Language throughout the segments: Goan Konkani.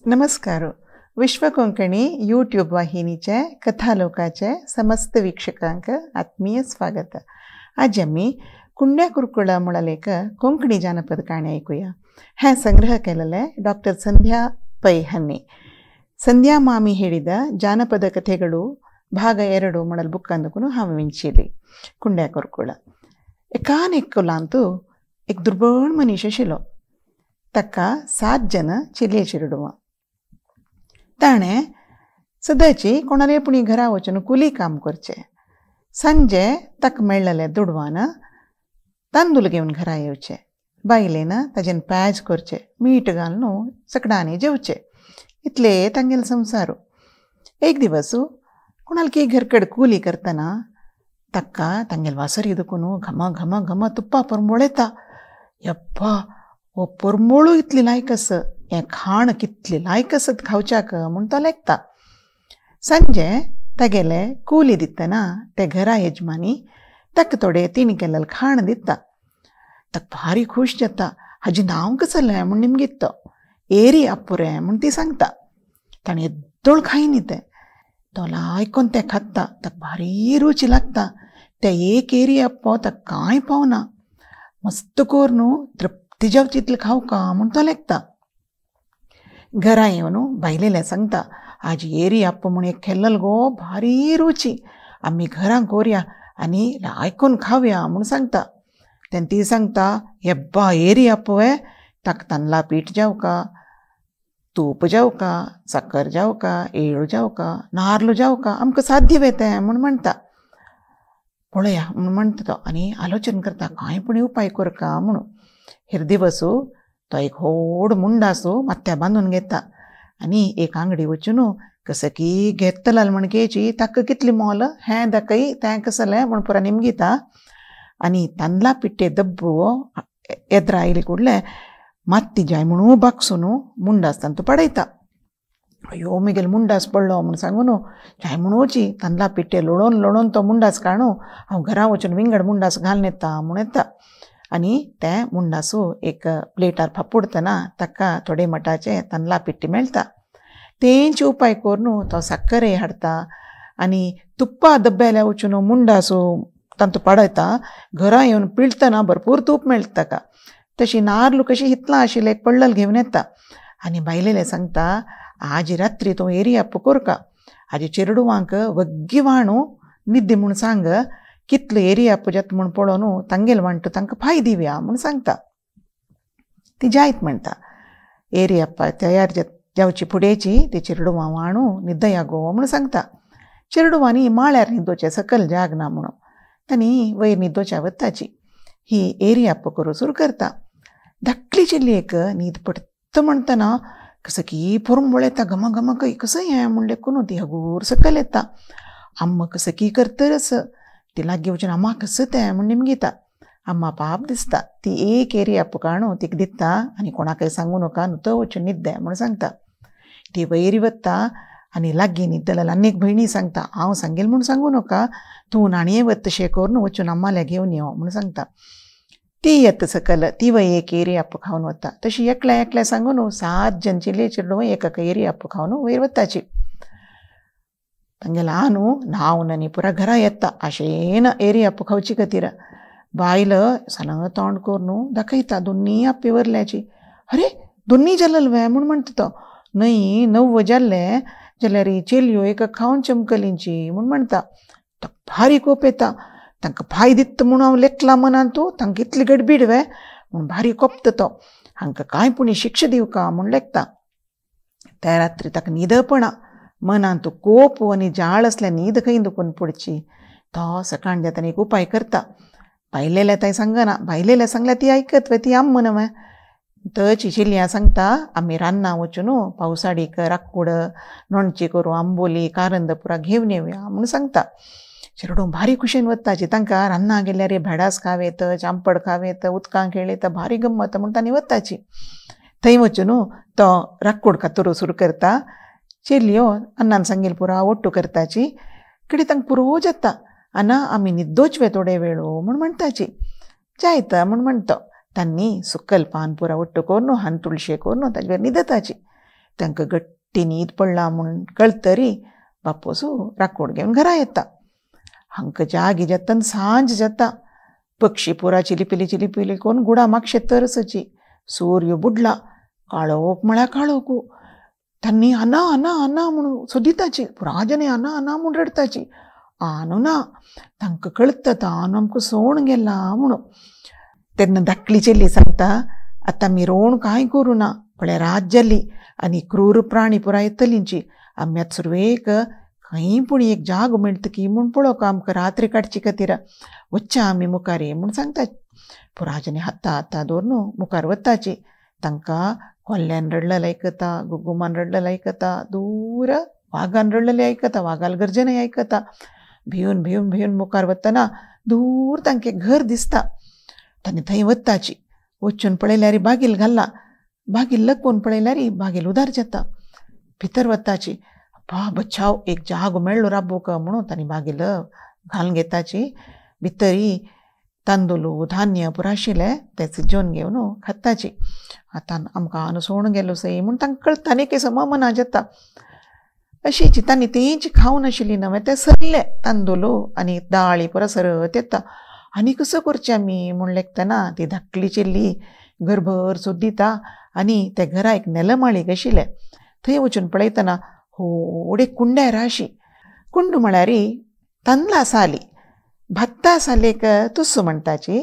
नमस्कार. विश्व कोंकणी यूट्यूब वाहिनीचे कथालोकाचे समस्त वीक्षकांक आत्मीय स्वागत. आज आमी कुंड्या कुरकुळा म्हळ्यार कोंकणी जानपद काणी ऐकूया. हें संग्रह केलेले डॉक्टर संध्या पै हांणी. ಸಂಧ್ಯಾ ಮಾಮಿ ಹೇಳಿದ ಜಾನಪದ ಕಥೆಗಳು ಭಾಗ 2 ಮಾಡಲ್ ಬುಕ್ ಅಂದಕೂ ಹಾವು ವಿಂಚಿಲಿ. ಕುಂಡ್ಯಾ ಕುರ್ಕುಳ. एकान एक दुर्बळ मनीस आशिल्लो. ताका 7 जन चेलये चेरडुवां. ताणें सदांची कोणाले पुणी घरा वचून कुली काम करचें. सांजे ताका मेळ्ळेले दुडवान तांदूळ घेवन घरा येवचें. बायलेन ताजेन प्याज करचें, मीठ घालून सकडांनी जेवचें. इतले तांगेलो संवसार. एक दिवस कोणालकी घरकड कुली करतना ताका तांगेल वासरी दुखून घम घम घम तुप्पा परमळ येता. यप्पा, हो परमळू इतली लायक आस, हें खाण कितलें लायक आसत खावच्याक म्हूण तो लेखता. सांजे तागेले कुली दितना ते घरा येजमानी ताका थोडे तिणें केल्लें खाण दिता. ताका भारी खूश जाता. हाजें नांव कसलें म्हूण निमगीत तो एरी आपुरे म्हूण ती सांगता. ताणें येद्दोळ खायनी तें. तो लायकोन तें खाता. ताका भारी रुची लागता. ते एक एरी आप्पो ताका कांय पावना. मस्त करून तृप्ती जावची इतलें खावका म्हूण तो लेखता. घरा येवन बायलेलें सांगता, आज एरी आप्पो म्हूण एक खेल्लल गो, भारी रुची, आमी घरां कोरया आनी लायकोन खावया म्हूण सांगता. तेन्ना ती सांगता, हेब्बा एरी आप्पो वे, ताका तांदळा पीठ जावका, तूप जावका, साकर जावका, एळ जावका, नार्ल जावका, आमकां साध्य वे तें म्हूण म्हणटा. पळया म्हूण म्हणटा तो आनी आलोचन करता कांय पूण उपाय करका म्हणून. हेर दिवस तो एक व्हड मुंडासो माथ्या बांदून घेता आनी एक आंगडी वचून कसं की घेतला म्हण घेयची, ताका कितली मोल हें दाखय तें कसलें म्हूण पुरा निमगिता. आनी तांदळा पिट्टे दब्बो येद्रा आयले कुडले मात्ती जाय म्हणून बागसून मुंडास तांतू पडयता. अयो मिगेल मुंडास पडलो म्हूण सांगून जाय म्हणूची तांदळा पिट्टे लोळोन लोळोन तो मुंडास काडून हांव घरा वचून विंगड मुंडास घालून येता म्हूण येता. आनी ते मुंडासू एक प्लेटार फापुडतना ताका थोडे मठाचे तांदळा पिट्टी मेळटा. तेंचे उपाय करून तो साकरय हाडटा आनी तुप्पा डब्याल्या वचून मुंडासू तांतू पडयता. घरा येवन पिळटना भरपूर तूप मेळटा ताका. तशी नार्ल कशी हितलां आशिल्लें एक पडलल घेवन येता आनी बायलेलें सांगता, आज रात्री तूं एरी आप्पो कोरका, आजी चेरडुवांक वग्गी वाणू निद्दी म्हूण सांग, कितलो एरी आप्पो जाता म्हूण पळोवन तांगेल वांटू तांकां फाय दिवया म्हूण सांगता. ती जायत म्हणटा. एरी आप्पा तयार जावची फुडेची ती चेरडुवां वाणू न्हिदया गो म्हूण सांगता. चेरडुवांनी माळ्यार न्हिदोचें, सकयल जागना म्हणून तांणी वयर न्हिदोच्या वताची. ही एरी आप्पो करूं सुरू करता. धाकली चेलयेक न्हीद पडटा म्हणटना कसं की परमळ येता घम घम कय कसं हें म्हूण लेखून ती हगूर सकयल येता. अम्मा कसं की करतरच ती लागीं वचून अम्मा कसं तें म्हूण निमगिता. अम्मा पाप दिसता. ती एक एरी आप्पो काडून तिका दिता आनी कोणाकय सांगू नाका न्हू तो वचून न्हिद्दे म्हूण सांगता. ती वयर वता आनी लागीं न्हिदलेल्या आनी एक भयणी सांगता, हांव सांगेल म्हूण सांगू नाका, तूं न्हाणये वता तशें करून वचून अम्माल्या घेवन यो म्हूण सांगता. ती येता सकयल, ती वय एक एरी आप्पो खावन वता. तशी एकल्या एकल्या सांगून 7 जन चेलये चेडूं एकाक एरी आप्पो खावन वयर वताची. तांगेलो आनू न्हांवन आनी पुरा घरा येता आशेन एरी आप्पो खावची खातीर. बायल सान तोंड करून दाखयता दोन्नी आप्पे वरल्याची. अरे दोन्नी जाल्ले वे म्हूण म्हणटा तो. न्हय 9 जाल्ले जाल्यार चेलयो एका खावन चमकलींची म्हूण म्हणटा. ताका भारी कोप येता. तांकां फाय दिता म्हूण हांव लेखलां मनान तूं तांकां इतली गडबीड वे म्हूण भारी कोपता तो. हांकां कांय पूण शिक्षा दिवका म्हूण लेखता. त्या रात्री ताका न्हिदपणा मनांत कोप आनी जाळ आसल्यार न्हीद खंय दुखून पडची. तो सकाळ जाता एक उपाय करता. बायलेल्या तांय सांगना, बायलेल्या सांगल्यार ती आयकत वे, ती आम्म न्हय. तशी चेलयां सांगता, आमी रान्ना वचून पावसाडीक राकूड नोणची करूं आंबोली कारंद पुरा घेवन येवया म्हूण सांगता. चेरडूं भारी खुशेन वताची. तांकां रान्ना गेल्यार भेडास खावेत, चांपड खावेत, उदकां खेळयत, भारी गम्मत म्हूण तांणी वताची. थंय वचून तो राकूड कातरू सुरू करता. चेलयो अन्नान सांगेल पुरा ओट्टू करताची. कडे तांकां पुरो जाता. आना आमी न्हिदोच वे थोडे वेळो म्हूण म्हणटाची. जायता म्हूण म्हणटा. तांणी सुकल पान पुरा ओट्टू करून हान तुळशे करून ताजेर न्हिदताची. तांकां गट्टी न्हीद पडला म्हूण कळतरी बापोसू राकोड घेवन घरा येता. हांकां जागी जाता आनी सांज जाता. पक्षी पुरा चिलीपिली चिलीपिली कोन्न गुडा मागशे तरसची. सूर्य बुडला, काळोख म्हळ्यार काळोखू. तांणी आना आना आना म्हणून सोदिताची, पुराजने आना आना म्हूण रडटाची. आनो ना, तांकां कळटा आनो आमकां सोण गेला म्हणून. तेन्ना धाकली चेली सांगता, आतां आमी रोण कांय करूं ना, पळय रात जाली आनी क्रूर प्राणी पुराय येतलींची. आमी आतां सुरवेक खंय पूण एक जागो मेळटा की म्हूण पळोवंक आमकां रात्री काडची खातीर वच्च्या आमी मुखार म्हूण सांगता. पुराजने हाता हाता दवरून मुखार वताची. तांकां कोल्यान रडलेलें आयकता, गुगुमान रडलेलें आयकता, दूर वागान रडलेलें आयकता, वागाल गर्जनय आयकता. भिवन भिवन भिवन मुखार वतना दूर तांकां घर दिसता. तांणी थंय वताची. वचून पळयल्यार बागील घाल्ला, बागील लकोवन पळयल्यार बागील उदार जाता. भितर वताची. बा बचाव, एक जागो मेळ्ळो राबोवंक म्हणून तांणी बागील घालून घेताची. भितरी तांदूळ धान्य पुरो आशिल्लें तें शिजोवन घेवन खाताची. आतां आमकां आनो सोण गेलो सई म्हूण तांकां कळटा न्ही की समा मना जाता. अशीच तांणी तेंच खावन आशिल्ली नवें तें सरलें तांदूळ आनी दाळी पुरो सरत येता. आनी कसो करचें आमी म्हूण लेखतना ती धाकली चेली घरभर सोदिता आनी त्या घरा एक नेलमाळीक आशिल्लें थंय वचून पळयतना व्हड एक कुंड्यार आशी. कुंडू म्हळ्यार तांदळां साली, भात्ता सालेक तुसू म्हणटाची,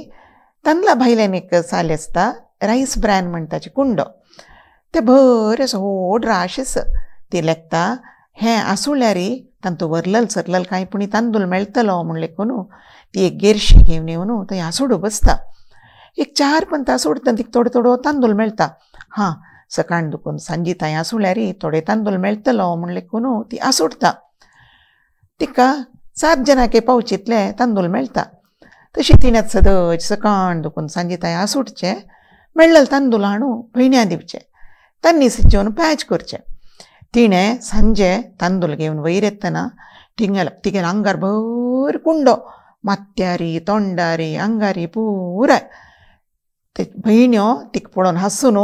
तांदळां भायल्यान एक साल आसता रायस ब्रॅन म्हणटाची कुंडो, ते बरें असो व्हड राश आसा. ती लेखता हें आसुल्यार तांतू वरलल सरलल कांय पूण तांदूळ मेळटलो म्हूण लेखून ती एक गेरशी घेवन येवन थंय आसोडू बसता. एक 4 पंत आसोडटा तिका थोडो थोडो तांदूळ मेळटा. हां, सकाळ दुखून सांजी थंय आसुल्यार थोडे तांदूळ मेळटलो म्हूण लेखून ती आसोडटा. तिका 7 जाणांक पावचेतले तांदूळ मेळटा. तशी तिणें सदच सकाळ दुखून सांजी थंय आसोडचें, मेळ्ळें तांदूळ हाडून भयण्या दिवचें, तांणी शिजोवन पॅच करचें. तिणें सांजे तांदूळ घेवन वयर येतना तिगेल्या आंगार भर कुंडो, माथ्यारी तोंडारी आंगारी पुराय. ते भयण्यो तिका पळोवन हांसून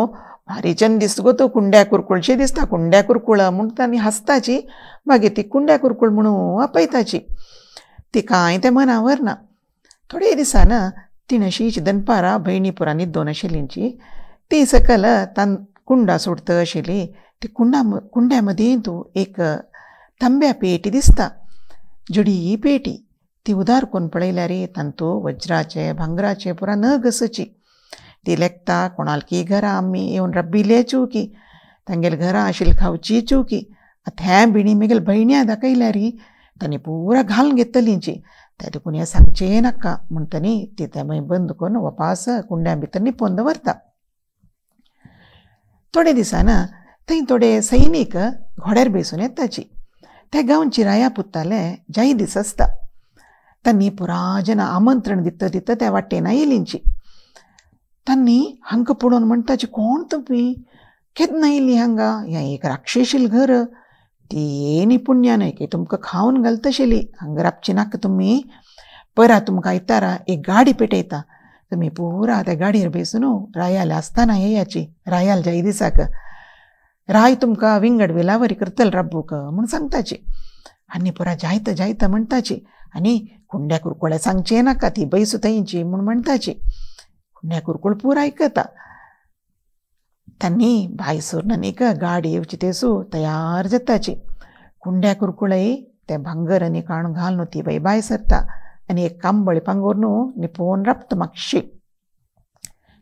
भारी चंद दिसता गो तूं, कुंड्या कुरकुळशी दिसता, कुंड्या कुरकुळ म्हूण तांणी हांसताची. मागीर ती कुंड्या कुरकुळ म्हणून आपयताची. ती कांय तें मना व्हरना. थोडे दिसान तिणें अशीच दनपारां भयणी पुरा न्हिदोन आशिल्लींची ती सकल कुंडा सोडटा आशिल्ली. ती कुंड्या मदीं तूं एक तांब्या पेटी दिसता, जडी पेटी. ती उदार करून पळयल्यार तांतू वज्राचे भांगराचे पुरा नग आसची. ती लेखता कोणालकी घरा आमी येवन रब्बिले चुकी, तांगेले घरा आशिल्ली खावची चुकी. आतां हें बिणी म्हगेले भयण्या दाखयल्यार तांणी पुरा घालून घेतलींची. तें देखून हें सांगचें नाका म्हणटनी ती तें मागीर बंद करून वापास कुंड्या भितर निपोवन दवरता. थोडे दिसान थंय थोडे सैनीक घोड्यार बेसून येताची. त्या गांवची राया पुताले जाय दीस आसता. तांणी पुरा जाणां आमंत्रण दिता दिता त्या वाटेन आयिल्लींची. तांणी हांकां पळोवन म्हणटाची, कोण तुमी, केन्ना येयली हांगा, हें एक राक्षेशील घर, ती न्ही पुण्या न्हय की तुमकां खावन घालतशिली, हांगा राबची नाका तुमी, परा तुमकां आयतारा एक गाडी पेटयता, तुमी पुरा त्या गाडयेर बेसून रायाल आसतना येयाची, रायाल जाय दिसाक राय तुमकां विंगड वेलावरी करतल राबूक म्हूण सांगताची. आनी पुरा जायता जायता म्हणटाची. आनी कुंड्या कुरकुळ्या सांगचें नाका, ती बैसू थंयची म्हूण म्हणटाची. कुंड्या कुरकुळ पुरा आयकता. तांणी भायर सरून एक गाडी येवची तेसू तयार जाताची. कुंड्या कुरकुळय तें भांगर आनी काण घालून ती बाई भायर सरता आनी एक कांबळी पांगोर निपोवन राबता मातशी.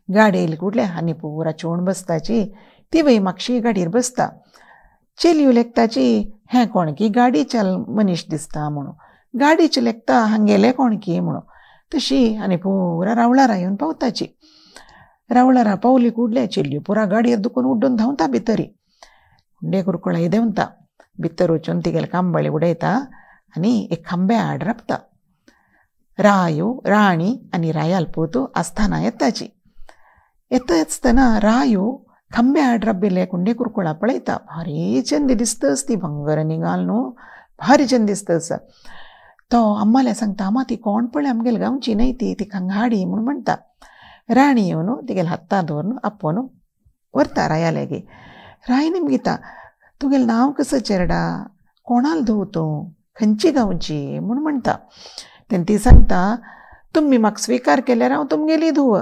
गाडी येयली कुडल्या आनी पुरा चोवन बसताची. ती बाई मातशी गाडयेर बसता. चेलयो लेखताची, हें कोणकी गाडीच्या मनीस दिसता म्हणून, गाडीचे लेखता हांगेले कोणकी म्हणून. तशी आनी पुरा रावळारा येवन पावताची. रावळारा पावली कुडल्या चेलयो पुरा गाडयेर दुखून उड्डून धांवता भितरी. कुंडे कुरकुळाय देंवता. भितर वचून तिगेले कांबळी उडयता आनी एक खांब्या आड राबता. रायो राणी आनी रायाल पूत आसतना येताची. येता आसतना रायो खांब्या आड राबिल्ले कुंडे कुरकुळा पळयता. भारी चंद दिसता ती भांगर आनी घाल न्हू, भारी चंद दिसता आसा. तो अम्माल्या सांगता, आमा ती कोण पळय आमगेले गांवची न्हय ती, ती हांगा म्हूण म्हणटा. राणी येवन तिगेले हाता दवरून आपोवन व्हरता राया लागीं. राय निमगिता तुगेलें नांव कसो चेरडा, कोणाल धूव तूं, खंयची गांवची म्हूण म्हणटा. तेन्ना ती सांगता तुमी म्हाका स्विकार केल्यार हांव तुमगेली धूव,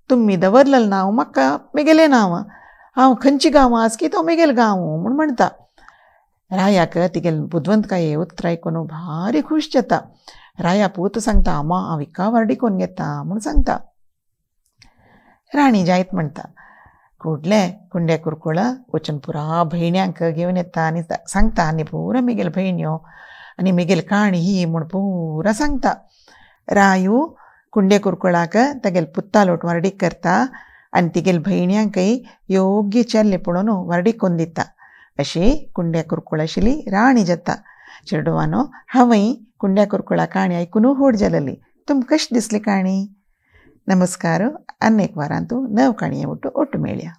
तुमी दवरलेलें नांव म्हाका मेगेलें नांव, हांव खंयची गांव आस की तो मेगेलो गांव म्हूण म्हणटा. रायाक तिगेले बुदवंतकाये उतरां आयकून भारी खूश जाता. राया पूत सांगता आमा हांव हिका व्हरडी कोन्न घेता म्हूण सांगता. राणी जायत म्हणटा. कुडले कुंड्या कुरकुळ वचून पुरा भयण्यांक घेवन येता आनी सांगता आनी पुरा मेगेले भयण्यो आनी मेगेली काणी ही म्हूण पुरा सांगता. रायू कुंड्या कुरकुळाक तागेले पुत्तालोट व्हरडीक करता आनी तिगेले भयण्यांकय योग्य चेल्ले पळोवन व्हरडीक कोन्न दिता. अशी कुंड्या कुरकुळ आशिल्ली राणी जाता. चेडवानो हांवय कुंड्या कुरकुळा काणी आयकून व्हड जालेली. तुमकां कशी दिसली काणी? नमस्कार. आनी एक वारांतू नव काणये ओट्टू मेळया.